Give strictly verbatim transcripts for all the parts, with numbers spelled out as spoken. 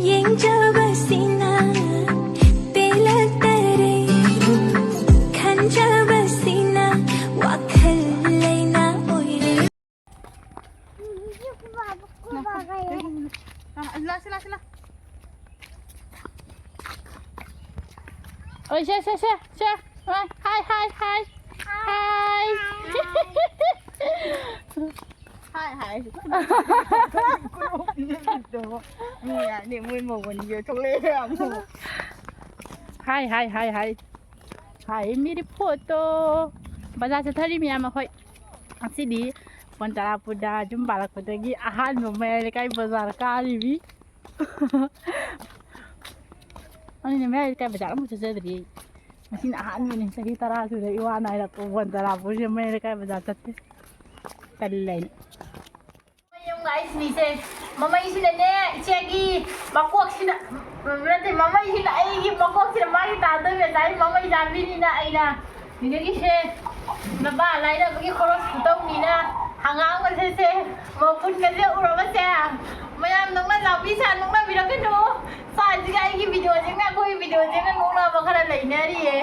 ꯌꯦꯡꯖꯕꯁꯤꯅ ꯄꯦꯜꯂꯛꯇꯔꯦ, ꯈꯟꯖꯕꯁꯤꯅ ꯋꯥꯈꯜ ꯂꯩꯅꯥ ꯑꯣꯏꯔꯦ꯫ ꯂꯥꯛꯁꯤ, ꯂꯥꯛꯁꯤ, ꯂꯥꯛ꯫ ꯑꯣꯏ, ꯁꯦ, ꯁꯦ, ꯁꯦ, ꯁꯦ꯫ ꯍꯥꯏ, ꯍꯥꯏ, ꯍꯥꯏ, ꯍꯥꯏ꯫ ꯍꯥꯏ꯫ ꯍꯥꯏ, ꯍꯥꯏ꯫ ꯃꯤ ꯌꯥꯅꯤ, ꯃꯣꯏ ꯃꯧ ꯑꯅꯤꯁꯦ ꯊꯣꯛꯂꯛꯑꯦ ꯑꯃꯨꯛ꯫ ꯍꯥꯏ, ꯍꯥꯏ, ꯍꯥꯏ, ꯍꯥꯏ꯫ ꯍꯥꯏ, ꯃꯤꯗꯤ ꯐꯣꯇꯣ꯫ ꯕꯖꯥꯔ ꯆꯠꯊꯔꯤ ꯃꯌꯥꯝ ꯑꯩꯈꯣꯏ꯫ ꯉꯁꯤꯗꯤ ꯄꯣꯟ ꯇꯔꯥꯄꯨꯔꯗ ꯌꯨꯝ ꯄꯥꯜꯂꯛꯄꯗꯒꯤ ꯑꯍꯥꯟꯕ ꯃꯌꯥꯏ ꯂꯩꯀꯥꯏ ꯕꯖꯥꯔ ꯀꯥꯔꯤꯕꯤ꯫ ꯑꯗꯨꯅꯦ, ꯃꯌꯥꯏ ꯂꯩꯀꯥꯏ ꯕꯖꯥꯔ ꯑꯃꯨꯛ ꯆꯠꯆꯗ꯭ꯔꯤ ꯑꯩ꯫ ꯉꯁꯤꯅ ꯑꯍꯥꯟꯕꯅꯤ, ꯆꯍꯤ ꯇꯔꯥ ꯁꯨꯔꯦ ꯏꯋꯥ ꯅꯥꯏꯔꯛꯄ ꯄꯣꯟ ꯇꯔꯥꯄꯨꯔꯁꯦ ꯃꯌꯥꯏ ꯂꯩꯀꯥꯏ ꯕꯖꯥꯔ ꯆꯠꯇꯦ꯫ ꯇꯜꯂꯦ ꯑꯩ꯫ ꯌꯦꯡꯉꯨ guys, ꯁꯤꯅꯤꯁꯦ꯫ ꯃꯃꯩꯁꯤꯅꯅꯦ, ꯏꯆꯦꯒꯤ ꯃꯀꯣꯛꯁꯤꯅ, ꯅꯠꯇꯦ, ꯃꯃꯩꯁꯤꯅ ꯑꯩꯒꯤ ꯃꯀꯣꯛꯁꯤꯅ ꯃꯥꯒꯤ ꯇꯥꯗꯣꯏꯕ, ꯉꯁꯥꯏ ꯃꯃꯩ ꯆꯥꯕꯤꯅꯤꯅ ꯑꯩꯅ꯫ ꯁꯤꯗꯒꯤꯁꯦ ꯅꯄꯥ ꯂꯥꯏꯔꯕꯒꯤ ꯈꯣꯔꯣꯁ ꯈꯨꯇꯧꯅꯤꯅ ꯍꯪꯒꯥꯝꯒꯁꯦ ꯁꯦ, ꯃꯄꯨꯟꯒꯁꯦ ꯎꯔꯕꯁꯦ꯫ ꯃꯌꯥꯝ ꯅꯣꯛꯅ ꯂꯥꯎꯕꯤ ꯁꯥ ꯅꯣꯛꯅꯕꯤꯔꯛꯀꯅꯨ꯫ ꯁ꯭ꯋꯥꯏꯁꯤꯒ ꯑꯩꯒꯤ videoꯁꯤꯒ ꯑꯩꯈꯣꯏꯒꯤ videoꯁꯤꯒ ꯅꯣꯛꯅꯕ ꯈꯔ ꯂꯩꯅꯔꯤꯌꯦ꯫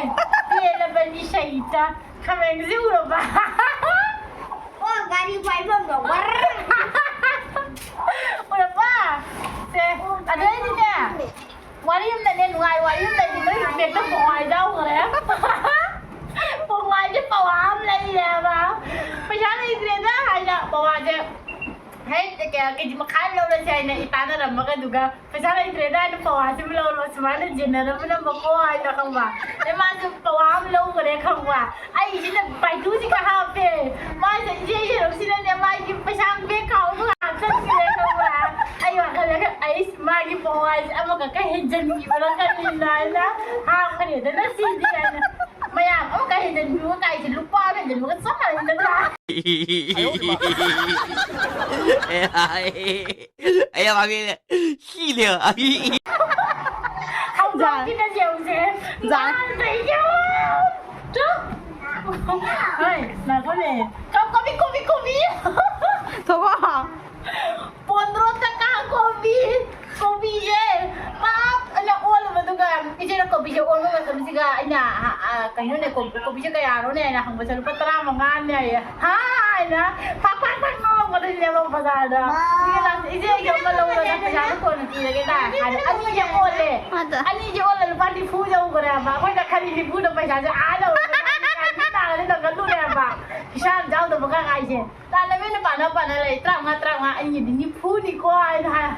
ꯄꯦꯜꯂꯕꯅꯤ ꯁꯩꯇ꯫ ꯈꯥꯃꯦꯟꯁꯤ ꯎꯔꯕ? ꯑꯣ, ꯒꯥꯔꯤ ꯄꯥꯏꯐꯝꯗꯣ꯫ ꯎꯔꯕ? ꯁꯦ, ꯑꯗꯨꯗꯩꯗꯤꯅꯦ, ꯋꯥꯔꯤ ꯑꯃꯅꯅꯦ, ꯅꯨꯡꯉꯥꯏ ꯋꯥꯔꯤ ꯑꯃꯅꯗꯤ ꯅꯣꯏ ꯕꯦꯛꯇ ꯄꯣꯡꯍꯋꯥꯏ ꯌꯥꯎꯈ꯭ꯔꯦ꯫ ꯄꯣꯡꯍꯋꯥꯏꯁꯦ ꯄꯋꯥ ꯑꯃ ꯂꯩꯔꯦꯕ꯫ ꯄꯩꯁꯥ ꯂꯩꯇ꯭ꯔꯦꯗ ꯍꯥꯏꯅ ꯄꯋꯥꯁꯦ ꯍꯦꯛ ꯀꯦ-, KG ꯃꯈꯥꯏ ꯑꯃ ꯂꯧꯔꯁꯦ ꯍꯥꯏꯅ ꯏ ꯇꯥꯟꯅꯔꯝꯃꯒ, ꯑꯗꯨꯒ ꯄꯩꯁꯥ ꯂꯩꯇ꯭ꯔꯦꯗ ꯍꯥꯏꯅ ꯄꯋꯥꯁꯤꯃ ꯂꯧꯔꯣ ꯁꯨꯃꯥꯏꯅ ꯖꯦꯟꯅꯔꯝꯕꯅ ꯃꯀꯣ ꯍꯥꯏꯅ ꯈꯪꯕ꯫ ꯑꯗꯩ ꯃꯥꯁꯨ ꯄꯋꯥ ꯑꯃ ꯂꯧꯈ꯭ꯔꯦ ꯈꯪꯕ꯫ ꯑꯩꯁꯤꯅ ꯕꯥꯏꯗꯨꯁꯤꯒ ꯍꯥꯞꯄꯦ꯫ ꯃꯥꯁꯦ ꯏꯆꯦ ꯁꯦꯔꯧꯁꯤꯅꯅꯦ ꯃꯥꯒꯤ ꯄꯩꯁꯥ ꯕꯦꯛ ꯈꯥꯎꯗꯣ ꯍꯥꯞꯆꯤꯟꯈ꯭ꯔꯦ ꯈꯪꯕ꯫ ꯑꯩ ꯋꯥꯈꯜꯗꯒ ꯑꯩꯁ ꯃꯥꯒꯤ ꯄꯋꯥꯁꯦ ꯑꯃꯈꯛꯀ ꯍꯦꯟꯖꯟꯈꯤꯕ꯭ꯔꯥ ꯈꯜꯂꯤꯅ ꯍꯥꯏꯅ ꯍꯥꯞꯈ꯭ꯔꯦꯗꯅ ꯁꯤꯗꯤ ꯍꯥꯏꯅ꯫ ꯃꯌꯥꯝ ꯑꯃꯨꯛꯀ ꯍꯦꯟꯖꯟꯕꯤꯌꯨ ꯀꯥꯏꯁꯦ ꯂꯨꯄꯥ ꯑꯃ ꯍꯦꯟꯖꯟꯕꯒ ꯆꯞ ꯃꯥꯟꯅꯩ ꯅꯠꯇ꯭ꯔꯥ? ꯑꯦ, ꯍꯥꯏ꯫ ꯑꯩ ꯌꯥꯝ ꯍꯥꯏꯕꯤꯔꯦ꯫ ꯁꯤꯅꯦ꯫ ꯍꯧꯗꯣꯛꯈꯤꯗ ꯌꯦꯡꯉꯨꯁꯦ꯫ ꯖꯥ-, ꯉꯥꯟꯗ꯭ꯔꯦ ꯌꯦꯡꯉꯨ꯫ ꯆꯨ꯫ ꯍꯣꯏ, ꯉꯥꯏꯈꯣꯅꯦ꯫ ꯀꯣ-, ꯀꯣꯕꯤ, ꯀꯣꯕꯤ, ꯀꯣꯕꯤ꯫ ꯊꯣꯛꯂꯛꯑꯣ꯫ ꯄꯣꯟꯗ꯭ꯔꯣ ꯇꯀꯥ ꯀꯣꯕꯤ꯫ ꯀꯣꯕꯤꯁꯦ꯫ ꯀꯩꯅꯣꯅꯦ, ꯀꯣ- ꯀꯣꯕꯤꯁꯦ ꯀꯌꯥꯅꯣꯅꯦ ꯍꯥꯏꯅ ꯍꯪꯕ ꯆꯠꯂꯨ, "ꯂꯨꯄꯥ ꯇꯔꯥꯃꯉꯥꯅꯦ" ꯍꯥꯏꯌꯦ꯫ ꯍꯥ ꯍꯥꯏꯅ ꯐꯥꯛ ꯐꯥꯛ ꯐꯥꯛ ꯅꯣꯛꯂꯛꯄꯗꯅꯦꯕ ꯕꯖꯥꯔꯗ꯫ ꯃꯥ꯫ "ꯏꯆꯦ, ꯂꯥꯛ- ꯏꯆꯦ, ꯑꯩꯒꯤ ꯑꯃ ꯂꯧꯔꯣ, ꯅꯪ ꯄꯩꯁꯥꯗꯣ ꯀꯣꯟꯅ ꯄꯤꯔꯒꯦꯗ" ꯍꯥꯏꯅ ꯑꯅꯤꯁꯦ ꯑꯣꯜꯂꯦ꯫ ꯑꯗ꯫ ꯑꯅꯤꯁꯦ ꯑꯣꯜꯂꯦ, ꯂꯨꯄꯥ ꯅꯤꯐꯨ ꯌꯧꯈ꯭ꯔꯦꯕ꯫ ꯑꯩꯈꯣꯏꯅ ꯈꯜꯂꯤ ꯅꯤꯐꯨꯗꯣ ꯄꯩꯁꯥꯁꯦ ꯑꯥ ꯌꯧꯔꯦ, ꯇꯥꯔꯗꯤ ꯅꯪꯒꯜꯂꯨꯔꯦꯕ꯫ ꯈꯤꯁꯥ ꯑꯃ ꯌꯥꯎꯗꯕ ꯈꯛ ꯍꯥꯏꯁꯦ꯫ ꯇꯥꯟꯅꯕꯤꯅ ꯄꯥꯟꯅ ꯄꯥꯟꯅ ꯂꯩ, "ꯇꯔꯥꯃꯉꯥ, ꯇꯔꯥꯃꯉꯥ, ꯑꯩꯒꯤꯗꯤ ꯅꯤꯐꯨꯅꯤꯀꯣ" ꯍꯥꯏꯅ ꯍꯥꯏ꯫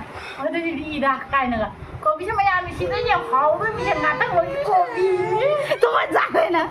ꯑꯗꯨꯗꯤ ꯏꯗ ꯀꯥꯏꯅꯒ꯫ ꯀꯣꯕꯤꯁꯦ ꯃꯌꯥꯝ ꯁꯤꯗ ꯌꯥꯝ ꯍꯥꯎꯕ ꯃꯤꯁꯦ ꯉꯥꯛꯇꯪ ꯑꯣꯏ ꯀꯣꯕꯤ꯫ ꯇꯨꯀꯠ ꯆꯥꯈ꯭ꯔꯦꯅ꯫